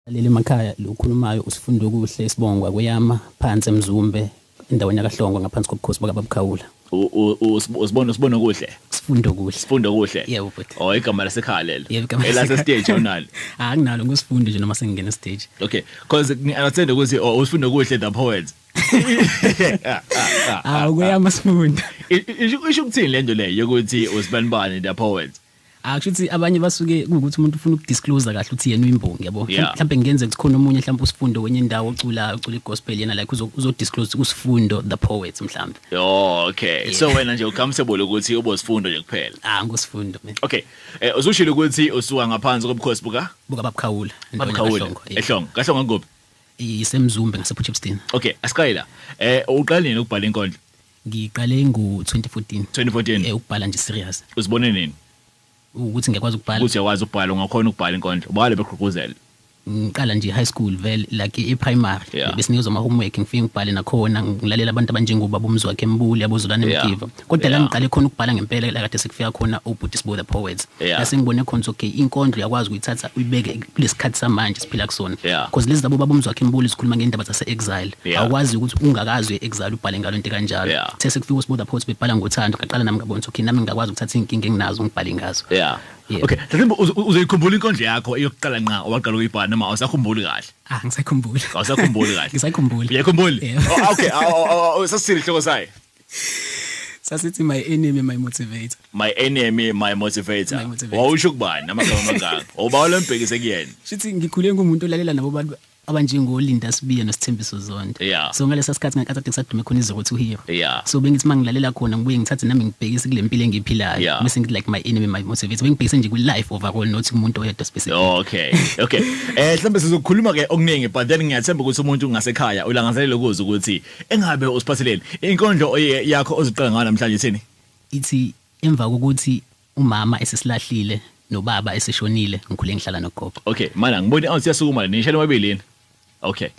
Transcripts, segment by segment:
Leli emakhaya lokhulumayo uSifundo Kuhle isibongwa kweyama phansi eMzumbe endaweni yakaHlongwa ngaphansi kobukhosi bakaBabkhawula. Usibona usibona kuhle. Sifundo Kuhle. Sifundo Kuhle. Yebo bhuti. Oh, igama lasekhaya lelo. Yebo, igama Elase lasekhaya. stage awunalo. Ah, nginalo nguSifundo nje noma sengingena stage. Okay, because ngi-understand ukuthi, oh, uSifundo Kuhle the poet. Ah, kweyama Sifundo. Isho ukuthini lento le yokuthi usibanibani the poet? Ah, kusho ukuthi abanye basuke kuwukuthi umuntu ufuna ukudisclose kahle ukuthi yena uyimbongi, yabo. Yeah. Mhlawumbe kungenzeka ukuthi khona omunye mhlawumbe uSifundo kwenye indawo ocula igospel, yena like uzo disclose uSifundo the poet mhlawumbe. Oh, okay. Yeah. So wena nje ucomfortable ukuthi ube uSifundo nje kuphela. Ah, nguSifundo mina. Okay. Usushilo ukuthi usuka ngaphansi kobukhosi buka Buka Babkhawula endaweni Babkhawula. yakaHlongwa. Yeah. Ehlongo. KaHlongwa kuphi? IseMzumbe ngasePotchefstroom. Okay, asiqale la. Uqale nini ukubhala inkondlo? Ngiqale ngo-2014. 2014. Ukubhala nje serious. Uzibone nini? Ukuthi ngiyakwazi ukubhala. Ukuthi uyakwazi ukubhala, ungakhona ukubhala inkondlo. Ubale begqugquzela. Ngiqala nje high school vele, like i-primary. Besinikezwa ama homework, ngifike ngibhale nakhona, ngilalela abantu abanjengobaba uMzwakhe Mbuli, aboZolani Mkiva. Kodwa la ngiqale khona ukubhala ngempela la kade sekufika khona uBhuti Sibo the Poets. Lase ngibone khona ukuthi okay, inkondlo uyakwazi ukuyithatha uyibeke kulesikhathi samanje siphila kusona. Because lezi zabo baba uMzwakhe Mbuli zikhuluma ngendaba zase exile. Awukwazi ukuthi ungakazi uye-exile ubhale ngalo into kanjalo. Kuthe sekufika uSibo the Poets bebhala ngothando, ngaqala nami ngabona ukuthi okay, nami ngingakwazi ukuthatha inkinga enginazo ngibhale ngazo. Yeah. Okay, mhlawumbe uzoyikhumbula inkondlo yakho eyokuqala nqa owaqala ukuyibhala noma awusakhumbuli kahle? Ah, ngisayikhumbula. Awusakhumbuli kahle. Ngisayikhumbula. Uyayikhumbula? Yeah. Oh, okay, sasithini isihloko sayo? Sasithi my enemy my motivator. My enemy my motivator. My motivator. Wawusho kubani amagama amangaka? Ubawela umbhekise kuyena. Shithi ngikhule ngumuntu olalela nabo bantu abanjengoLinda Sibiya noSithembiso Zondo. So ngalesa sikhathi ngakade kusadume khona iZero to Hero. So bengithi mangilalela khona ngibuye ngithathe nami ngibhekise kule mpilo engiyiphilayo. Bese ngithi like my enemy my motivator. Bengibhekise nje kwi life overall, not kumuntu oyedwa specific. Okay. Okay. Mhlawumbe sizokhuluma ke okuningi, but then ngiyathemba ukuthi umuntu ngasekhaya ulangazelela ukuzwa ukuthi engabe usiphatheleni inkondlo yakho oziqala ngayo namhlanje ithini? Ithi emva kokuthi umama esesilahlile nobaba eseshonile, ngikhule ngihlala nogogo. Okay, mana ngibone awuthi siyasukuma nishele mabili yini? Okay.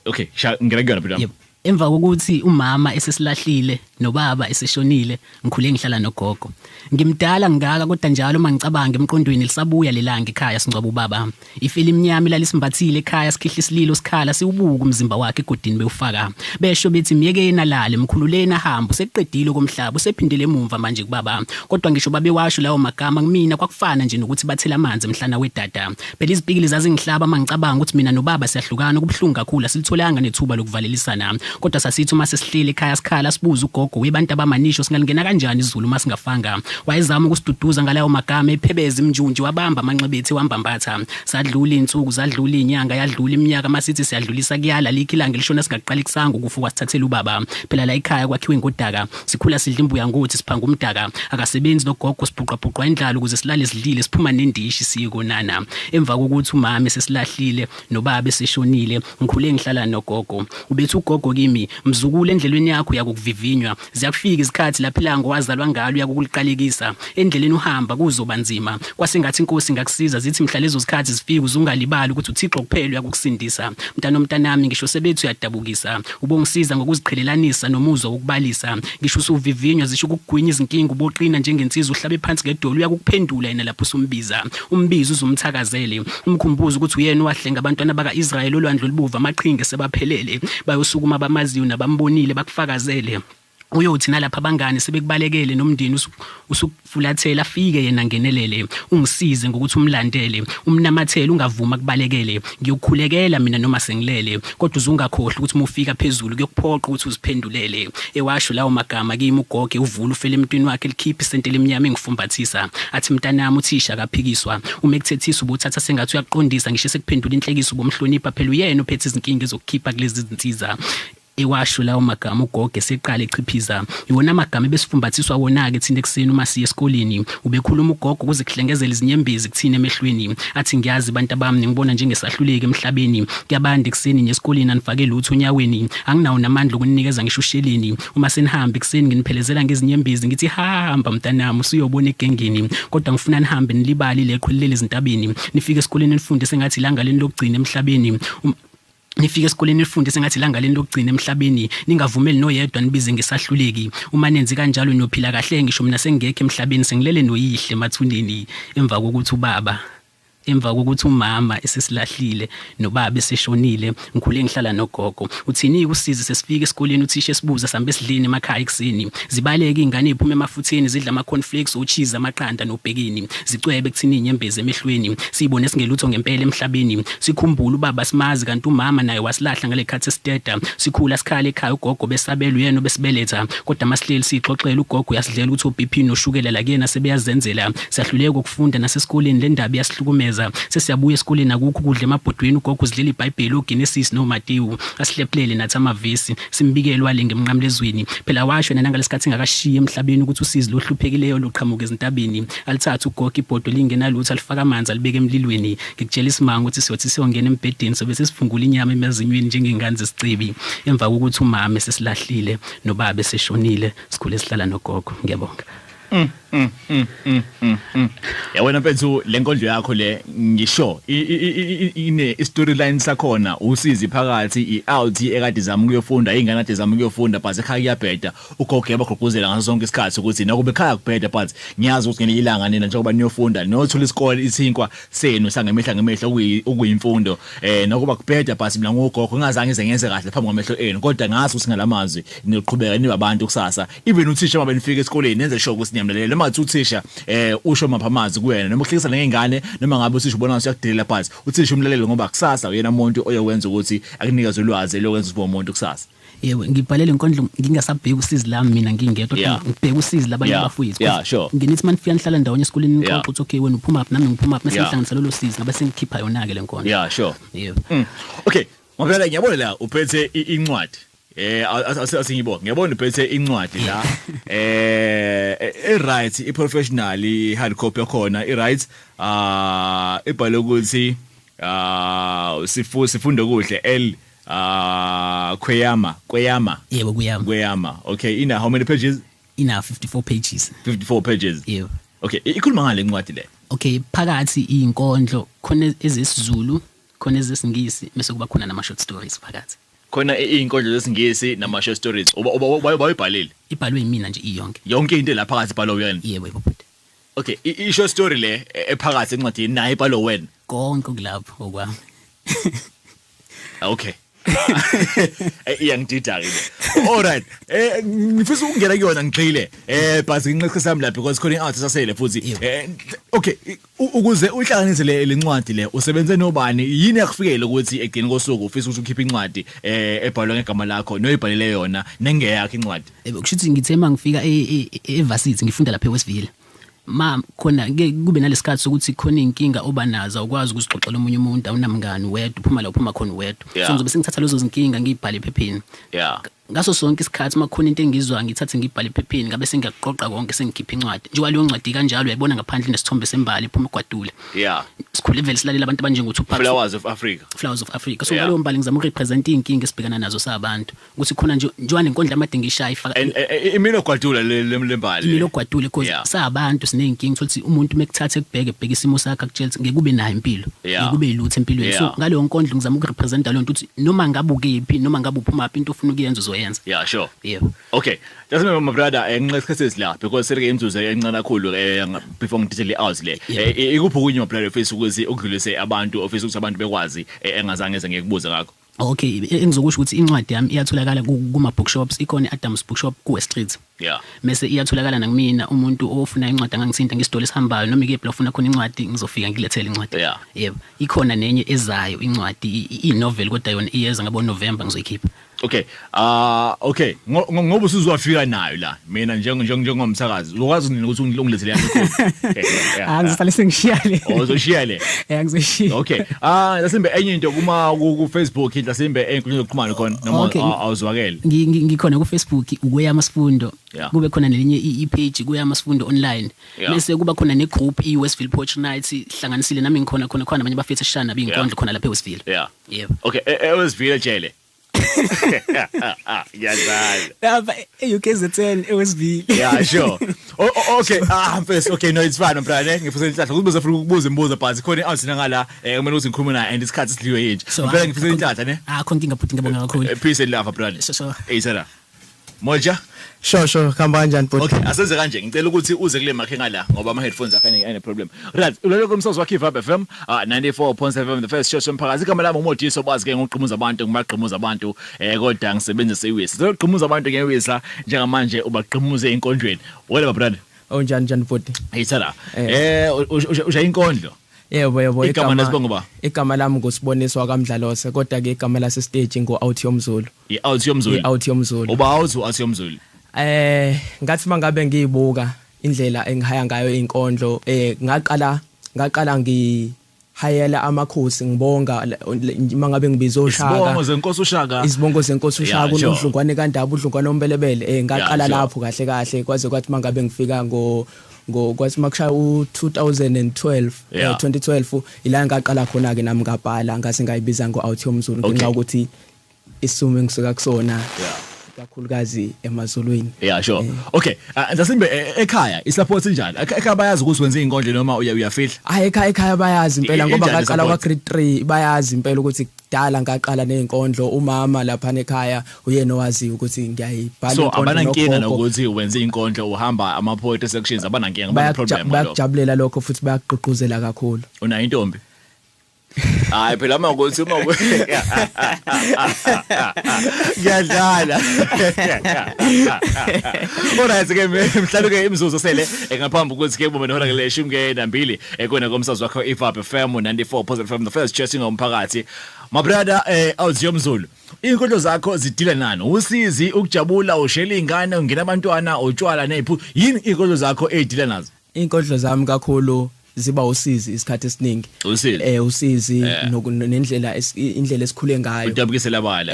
Okay, ngena kuyona phela. Yebo. Emva kokuthi umama esesilahlile nobaba eseshonile, ngikhule ngihlala nogogo. Ngimdala ngaka kodwa njalo uma ngicabanga emqondweni lisabuya lelanga ekhaya singcwaba ubaba. Ifilimu yami lalisimbathile ekhaya, sikhihla isililo sikhala siwubuka umzimba wakhe egodini bewufaka. Besho bethi myekeni alale, mkhululeni ahambe, useqedile komhlaba, usephindele emumva manje kubaba. Kodwa ngisho babewasho lawo magama kumina kwakufana nje nokuthi bathela amanzi emhlana wedada. Phela izipikili zazingihlaba uma ngicabanga ukuthi mina nobaba siyahlukana, kubuhlungu kakhulu, asilitholanga nethuba lokuvalelisana. Kodwa sasithi uma sesihleli ekhaya sikhala sibuza ugogo webantu abamanisho singalingena kanjani izulu uma singafanga. Wayezama ukusiduduza ngalawo magama, ephebeza imjunji, wabamba amanxeba ethu wambambatha. Sadlula insuku, zadlula inyanga, yadlula iminyaka, masithi siyadlulisa kuyala likhi ilanga lishona singaqali kusanga ukufa sithathela ubaba. Phela la ekhaya kwakhiwe ngodaka, sikhula sidla imbuya ngothi siphanga umdaka. Akasebenzi nogogo, sibhuqabhuqa indlala ukuze silale sidlile, siphuma nendishi siye konana. Emva kokuthi umama esesilahlile nobaba eseshonile, ngikhule ngihlala nogogo. Ubethi ugogo kimi, mzukulu endleleni yakho uyakukuvivinywa, ziyakufika izikhathi lapho ilanga wazalwa ngalo uyakukuliqalekisa. Endleleni uhamba kuzoba nzima, kwasengathi inkosi ingakusiza, zithi mhla lezo zikhathi zifika uzungalibali ukuthi uThixo kuphela uyakukusindisa. Mntana omntanami, ngisho sebethu uyadabukisa, ubongisiza ngokuziqhelelanisa nomuzwa wokubalisa. Ngisho usuvivinywa zisho ukugwinya izinkinga, uboqina njengensizwa uhlabe phansi ngedolo, uyakukuphendula yena lapho usumbiza. Umbizo uzumthakazele, umkhumbuze ukuthi uyena owahlenga abantwana baka-Israyeli olwandle olubovu, amaqhinga sebaphelele, bayosukuma abamaziyo nabambonile bakufakazele. Uyothi nalapha abangani sebekubalekele nomndeni usukufulathela, afike yena ngenelele, ungisize ngokuthi umlandele, umnamathele, ungavuma kubalekele. Ngiyokukhulekela mina noma sengilele, kodwa uzungakhohlwa ukuthi uma ufika phezulu kuyokuphoqa ukuthi uziphendulele. Ewasho lawo magama kimi ugogo, uvula ufele emntwini wakhe, likhiphe isente lemnyama engifumbathisa. Athi mntanami uthisha akaphikiswa, uma ekuthethisa ubuthatha sengathi uyaqondisa, ngisho sekuphendula inhlekiso ubomhlonipha, phela uyena ophethe izinkinga ezokukhipha kulezi zinsiza. Ewasho lawo magama ugogo eseqala echiphiza. Iwona amagama ebesifumbathiswa wona-ke thina ekuseni uma siya esikoleni. Ubekhuluma ugogo kuze kuhlengezele izinyembezi kuthina emehlweni. Athi ngiyazi bantu abami ningibona njengesahluleki emhlabeni. Kuyabanda ekuseni nesikoleni anifake lutho onyaweni. Anginawo namandla okunikeza ngisho usheleni. Uma senihamba ekuseni nginiphelezela ngezinyembezi ngithi hamba mntanami usuyobona egengeni. Kodwa ngifuna nihambe nilibale leqhwelele ezintabeni. Nifike esikoleni nifunde sengathi ilanga leni lokugcina emhlabeni. Nifike esikoleni nifunde sengathi ilanga leni lokugcina emhlabeni, ningavumeli noyedwa nibize ngesahluleki. Uma nenze kanjalo niyophila kahle, ngisho mina sengingekho emhlabeni, sengilele noyihle emathuneni. Emva kokuthi ubaba Emva kokuthi umama esesilahlile nobaba eseshonile, ngikhule ngihlala nogogo. Uthini usizi sesifika esikoleni, uthisha esibuza sambe sidlini emakhaya ekuseni. Zibaleke ingane iphuma emafutheni, zidla ama cornflakes, ucheese, amaqanda nobhekeni, zicwebe kuthini inyembezi emehlweni. Sibone singelutho ngempela emhlabeni. Sikhumbula ubaba simazi, kanti umama naye wasilahla ngalekhathi esiteta. Sikhula sikhala ekhaya, ugogo besabela uyena obesibeletha, kodwa masihleli sixoxela ugogo uyasidlela ukuthi oBP noshukela la kuyena sebeyazenzela. Siyahluleka ukufunda nasesikoleni, le ndaba iyasihlukumeza. Sesiyabuya esikoleni, akukho ukudla emabhodweni, ugogo uzidlela iBhayibheli, uGenesis noMateyu, asihlephulele nathi amavesi, simbikele wale ngemnqamlezweni. Phela washo yena nangalesikhathi engakashiyi emhlabeni ukuthi usizi lohluphekile luqhamuka ezintabeni. Alithathe ugogo ibhodo lingenalutho, alifaka amanzi, alibeke emlilweni. Ngikutshela isimanga ukuthi siyothi siyongena embhedeni sobe sesifungula inyama emazinyweni njengengane zesicebi. Emva kokuthi umama esesilahlile nobaba eseshonile, sikhule sihlala nogogo. Ngiyabonga. Yabona mfethu, le nkondlo yakho le, ngisho ine storyline sakhona, usizi phakathi, i-out ekade izama ukuyofunda, ingane kade izama ukuyofunda, but ekhaya kuyabheda. Ugogo yabagqugquzela ngaso sonke isikhathi ukuthi nakube ekhaya kubheda, but ngiyazi ukuthi ngelinye ilanga nina njengoba niyofunda niyothola isikole, isinkwa senu sangemihla ngemihla okuyimfundo. Nokuba kubheda, but mina ngugogo ngingazange ngize ngenze kahle phambi kwamehlo enu, kodwa ngazi ukuthi ngalamazwi niyoqhubeka nibe abantu kusasa. Even uthisha uma benifika esikoleni, nenze sure ukuthi niyamlalela, noma ngathi uthisha usho mapha amazwi kuyena, noma uhlekisa ngengane, noma ngabe uthisha ubona ngathi uyakudelela, but uthisha umlalele, ngoba kusasa uyena umuntu oyokwenza ukuthi akunikeze ulwazi elokwenza ube umuntu kusasa. Yebo, ngibhalele inkondlo ngingasabheki usizi lami mina ngingedwa, ngibheka usizi labanye abafowethu. Nginithi manifika nihlala ndawonye esikoleni, nixoxe ukuthi okay, wena uphuma phi, nami ngiphuma phi, mase ngihlanganisa lolo sizi, ngabe sengikhipha yona ke le nkondlo. yeah sure Yebo. Okay, ngoba ngiyabona la uphethe incwadi. Asingibonge. Ngiyabona uphethe incwadi la. I right, i professional, i hard copy yakhona i right. Ibhalwe ukuthi sifunde kuhle L Kweyama, Kweyama. Yebo, Kuyama. Kweyama. Okay, ina how many pages? Ina 54 pages. 54 pages. Yebo. Okay, ikhuluma ngale ncwadi le? Okay, phakathi izinkondlo, khona ezesiZulu, khona ezesingisi, bese kuba khona nama short stories phakathi. Khona izinkondlo zesingisi nama short stories. Uba bayibhalile? Ibhalwe yimina nje iyonke. Yonke into la phakathi ibhalwe wena? Yebo, bhuti. Okay, i short story le ephakathi encwadini nayo ibhalwe wena? Konke kulapho okwami. Okay. Iyangidida ke le. Alright. Ngifisa ukungena kuyona ngigxile. But nginqeqe sami la because khona i-out sasele futhi. Okay, ukuze uhlanganise le lencwadi le, usebenze nobani? Yini yakufikela ukuthi egcini kosuku ufisa ukuthi ukhiphe incwadi ebhalwe ngegama lakho, noyibhalele yona, nengeyakho incwadi? Yebo, kusho ukuthi ngithe mangifika e-varsity, ngifunda lapha eWestville. Ma khona ke kube nalesikhathi sokuthi khona inkinga oba nazo, awukwazi ukuzixoxela omunye umuntu, awunamngani, wedwa uphuma la uphuma khona wedwa. So ngizobe sengithatha lezo zinkinga ngiyibhale ephepheni. Ngaso sonke isikhathi makukhona into engizwa, ngithathe ngibhale ephepheni, ngabe sengiyaqoqa konke, sengikhipha incwadi. Njengoba leyo ncwadi kanjalo uyayibona ngaphandle nesithombe sembali iphuma egwadule. Sikhule vele silalela abantu abanjengo Tupac. Flowers of Africa. Flowers of Africa. So ngaleyo mbali ngizama ukurepresent inkinga esibhekana nazo sabantu, ukuthi khona nje njengoba nenkondlo amadinga ishaya ifaka And imilo gwadula le lembali. Imilo gwadule because sabantu sineyinkinga, ukuthi umuntu mekuthatha ekubheke ebheke isimo sakhe, akutshela ukuthi ngeke ube nayo impilo, ngeke ube yilutho empilweni. So ngaleyo nkondlo ngizama ukurepresenta leyo nto, ukuthi noma ngabe ukephi, noma ngabe uphuma phi, into ofuna ukuyenza uzoyenza. Yeah, sure. Yebo. Okay. Just my brother, ngiqeqeshe la because selike imizuzu encane kakhulu before ngidithele out le. Ikuphi okunye, my brother, ofisa ukuthi ukudlulise abantu, ofisa ukuthi abantu bekwazi engazange ngize ngikubuze ngakho? Okay, engizokusho ukuthi incwadi yami iyatholakala kuma bookshops, ikhona i-Adams Bookshop ku West Street. Mase iyatholakala nakumina, umuntu ofuna incwadi angangithinta ngesitolo esihambayo, noma ikephi la ufuna khona incwadi, ngizofika ngilethele incwadi. Yebo, ikhona nenye ezayo incwadi, i-novel, kodwa yona iyeza ngabo November ngizoyikhipha. Okay. Okay. Ngoba usuzwafika nayo la. Mina njengomsakazi, uzokwazi nini ukuthi ungilethele yami ikhophi? Ah, ngizosale sengishiya le. Oh, uzoshiya le. Eh, ngizoshiya. Okay. Lasimbe enye into kuma ku Facebook, lasimbe enkundleni zokuxhumana khona noma awuzwakele? Ngikhona ku Facebook, uKweyama Sifundo. Kube khona nelinye i-page, Kuyama Sifundo online. Bese kuba khona ne group i-Westville Poetry Night, hlanganisile nami ngikhona khona, khona abanye bafethu esishana nabinkondlo khona lapha eWestville. Yebo. Okay, eWestville jele. Ngiyazala. Lapha e-UKZN eWestville. Yeah, sure. Oh, okay. Ah, mfethu, okay, no, it's fine, brother. Ngifisa inhlanhla ukuthi bezofuna ukubuza imibuzo, but khona i-out ngala kumele ukuthi ngikhulume naye and isikhathi sidliwe yinje. So, Ngempela ngifisa inhlanhla, ne? Ah, khona inkinga bhuti, ngiyabonga kakhulu. Peace and love, brother. So. Hey, sir. Moja. Sho khamba kanjani bhuti? Okay, asenze kanje, ngicela ukuthi uze kule makhe ngala ngoba ama headphones akhe ane problem. Right, ulele kumsakazo wakhe Vibe FM 94.7, the first show somphakathi. Igama lami uModiso, bazi ke ngokuqhumuza abantu, ngibaqhumuza abantu kodwa ngisebenzisa iwisa. Soqhumuza abantu ngewisa njengamanje ubaqhumuze inkondlweni. Wena brother. Onjani njani bhuti? Hey thala. Usha inkondlo. Yebo igama nesibongo ba? Igama lami nguSiboniswa kaMdlalose, kodwa ke igama lase stage ngo Out Yomzulu. I Out Yomzulu. I Out Yomzulu. Uba Out Yomzulu. Ngathi mangabe ngiyibuka indlela engihaya ngayo inkondlo, ngaqala ngihayela amakhosi, ngibonga mangabe ngibiza oShaka. Isibongo zenkosi uShaka. Isibongo zenkosi uShaka, uNdlungwane kaNdaba, uDlungwane ombelebele. Ngaqala lapho kahle kahle kwaze kwathi mangabe ngifika ngo kwathi makushaya u2012 2012 ila ngaqala khona ke nami ngabhala, ngase ngayibiza ngo Out Yomzulu ngenxa ukuthi isimo engisuka kusona kakhulukazi emaZulwini. Yeah, sure. Okay, ngisasimbe ekhaya isupport injani? Ekhaya bayazi ukuthi wenza inkondlo noma uyafihla? Hayi, ekhaya bayazi impela ngoba ngaqala kwa grade 3, bayazi impela ukuthi kudala ngaqala nezinkondlo. Umama lapha ekhaya uyena owaziyo ukuthi ngiyayibhala inkondlo. So abanankinga nokuthi wenza inkondlo, uhamba ama poetry sections, abanankinga, abana problem ngalokho? Bayakujabulela lokho futhi bayaqhuquzela kakhulu. Unayo intombi? Hayi phela mawukuthi uma ngiyadlala. Alright ke mhlawumbe ke imizuzu sele ngaphambi ukuthi ke bome nehora leshumi nambili ekona komsakazo wakho iVibe FM 94.5, the first chatting ngomphakathi. My brother Out Yomzulu, inkondlo zakho zidila nani? Usizi, ukujabula, ushela ingane, ungena abantwana, utshwala neziphu. Yini inkondlo zakho ezidila nazo? Inkondlo zami kakhulu ziba usizi isikhathi esiningi. Usizi. Usizi nendlela indlela esikhule ngayo. Udabukisela abala.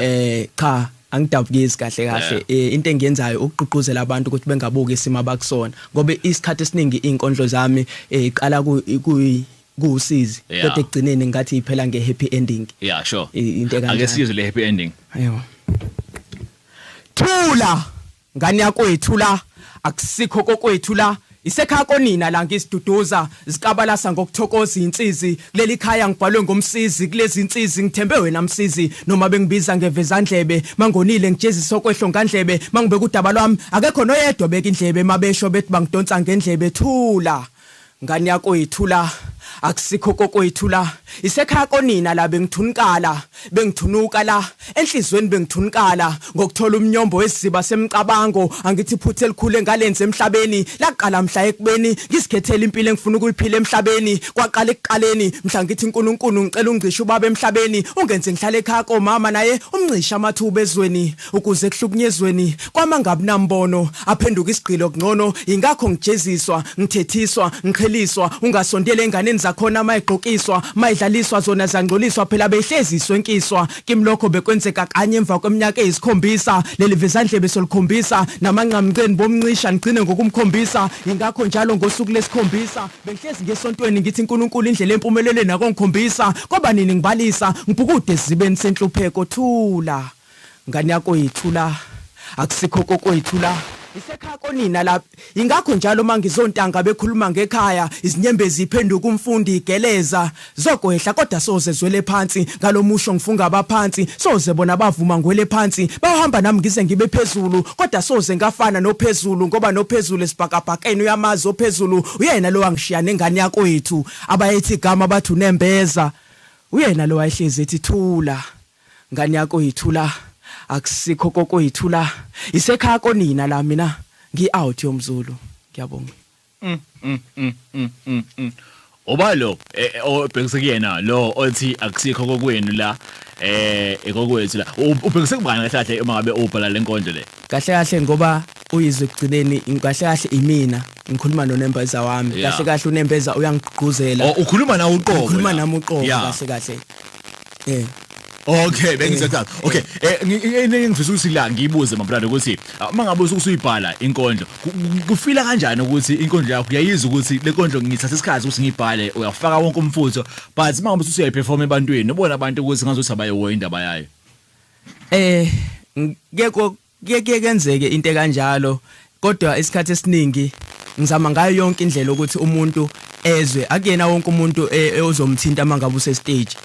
Cha, angidabukisi kahle kahle. Into engiyenzayo ukugqugquzela abantu ukuthi bengabuki isimo abakusona, ngoba isikhathi esiningi inkondlo zami iqala kuusizi, kodwa ekugcineni ngathi iphela nge happy ending. Yeah, sure. Into kanjalo. Ake sizwe le happy ending. Yebo. Thula ngani yakwethu la, akusikho kokwethu la, isekhaya konina la ngisiduduza, zikabalasa ngokuthokoza insizi kuleli khaya ngibhalwe ngomsizi, kulezi insizi ngithembe wena msizi, noma bengibiza ngevezandlebe mangonile ngijezisa okwehlo ngandlebe, mangibeka udaba lwami akekho noyedwa beka indlebe, mabesho bethi bangidonsa ngendlebe. Thula ngani yakwethu la, akusikho kokwethu la, isekhaya konina la bengithunkala, bengithunuka la enhlizweni, bengithunkala ngokuthola umnyombo wesiziba semcabango. Angithi iphuthe elikhulu engalenze emhlabeni laqala mhla ekubeni ngisikhethela impilo engifuna ukuyiphila emhlabeni. Kwaqala ekuqaleni mhla ngithi uNkulunkulu ngicela ungcishe ubaba emhlabeni, ungenze ngihlale ekhaya komama naye umncisha amathuba ezweni, ukuze kuhlukunyezweni kwama ngabi nambono aphenduka isigqilo kungcono. Ingakho ngijeziswa, ngithethiswa, ngiqheliswa, ungasondele enganeni zakhona mayigqokiswa, mayidlaliswa zona zangcoliswa, phela behleziswe enkiswa. Kimi lokho bekwenzeka kanye emva kweminyaka eyisikhombisa, leli vezandlebe solikhombisa namanqamceni bomncisha ngigcine ngokumkhombisa. Ingakho njalo ngosuku lesikhombisa bengihlezi ngesontweni ngithi uNkulunkulu indlela empumelelweni akongikhombisa, ngoba nini ngibalisa ngibhukude esizibeni senhlupheko. Thula ngani yakwethu la, akusikho kokwethu la, isekhaya konina la. Ingakho njalo mangizontanga bekhuluma ngekhaya, izinyembezi iphenduka umfundi igeleza zokwehla, kodwa soze zwele phansi ngalomusho ngifunga abaphansi, soze bona bavuma ngwele phansi, bahamba nami ngize ngibe phezulu, kodwa soze ngafana nophezulu, ngoba nophezulu esibhakabhakeni uyamazi ophezulu, uyena lo wangishiya nengane yakwethu abayethi igama bathi unembeza, uyena lo wayehlezi ethi thula ngane yakwethu la, akusikho kokwethu la, isekhaya konina la, mina ngi out Yomzulu. Ngiyabonga. Oba lo obhekise kuyena lo othi akusikho kokwenu la, ekokwethu la, ubhekise kubani kahle kahle uma ngabe ubhala lenkondlo le? Kahle kahle ngoba uyizwe ekugcineni kahle kahle imina ngikhuluma nonembeza wami. Kahle kahle unembeza uyangigqugquzela. Ukhuluma nawe uqobo? Ukhuluma nami uqobo kahle kahle. Okay, bengizothatha. Okay, ngifisa ukuthi la ngiyibuze my brother ukuthi uma ngabe usuyibhala inkondlo, kufila kanjani ukuthi inkondlo yakho uyayizwa ukuthi le nkondlo ngithatha isikhathi ukuthi ngiyibhale, uyafaka wonke umfutho, but uma ngabe usuyayiperform ebantwini ubona abantu ukuthi ngazothi abayihoya indaba yayo? Ngeke kenzeke into ekanjalo, kodwa isikhathi esiningi ngizama ngayo yonke indlela ukuthi umuntu ezwe. Akuyena wonke umuntu ozomthinta mangabe use stage.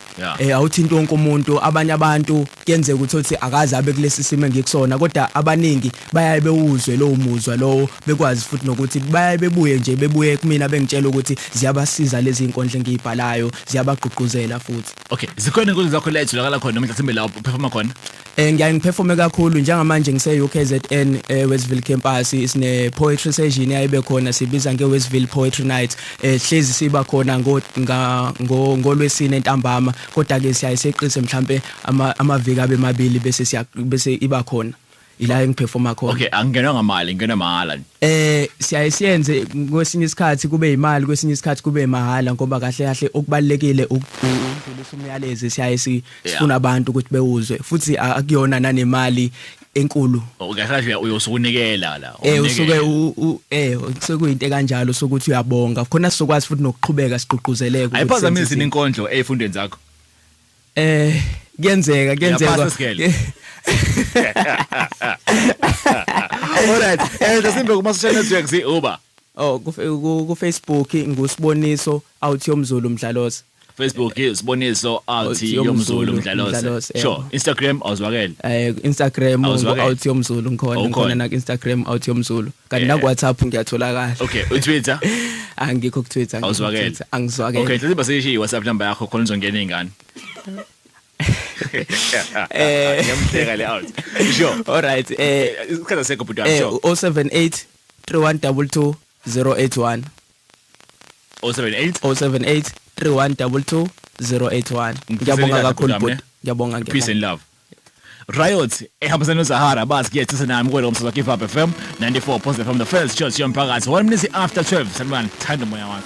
Awuthinti wonke umuntu. Abanye abantu kuyenzeka ukuthi akaze abe kulesi simo engikusona, kodwa abaningi bayaye bewuzwe lowo muzwa lowo, bekwazi futhi nokuthi bayaye bebuye nje bebuye kumina bengitshela ukuthi ziyabasiza lezi inkondlo engiyibhalayo, ziyabagqugquzela futhi. Okay, zikhona inkondlo zakho la etholakala khona noma mhlawumbe la uperforma khona? Ngiyaye ngiperforme kakhulu njengamanje ngise UKZN Westville campus, sine poetry session yayibe khona, sibiza nge Westville Poetry Night. Hlezi siba khona ngolwesine entambama, kodwa ke siyaye seqise mhlambe amaviki abe mabili bese bese iba khona ila engiperforma khona. Okay, angingenwa ngamali, ngingenwa mahala. Siyaye siyenze kwesinye isikhathi kube imali, kwesinye isikhathi kube mahala, ngoba kahle kahle okubalekile ukudlulisa umyalezo, siyaye sifuna abantu ukuthi bewuzwe, futhi akuyona nanemali enkulu. Kahle kahle uyosukunikela la. Usuke sekuyinto kanjalo sokuthi uyabonga khona, sizokwazi futhi nokuqhubeka sigqugquzeleke. Ayiphazamisi inkondlo ezifundweni zakho? Kuyenzeka. Alright, simbe kuma social networks uba. Oh, ku Facebook ngusiboniso out yomzulu Mdlalose. Facebook isiboniso out yomzulu Mdlalose. Sure, Instagram awuzwakele. Instagram out yomzulu ngikhona na Instagram out yomzulu. Kanti na WhatsApp ngiyatholakala. Okay, uTwitter? Angikho ku Twitter. Awuzwakele. Angizwakele. Okay, siba seyishiya WhatsApp number yakho khona uzongena izingane. Ngiyamhleka le out. Sure. All right. Isikhathi sekho bhuti wami. Sure. 078 3122 081. 078 078 3122 081. Ngiyabonga kakhulu bhuti. Ngiyabonga. Peace and love. Riot ehambisana noZahara bathi kuyethisa nami kwelo umsakazo Give Up FM 94.5 from the first church yomphakathi. 1 minute after 12. Sanibona, thanda moya wakho.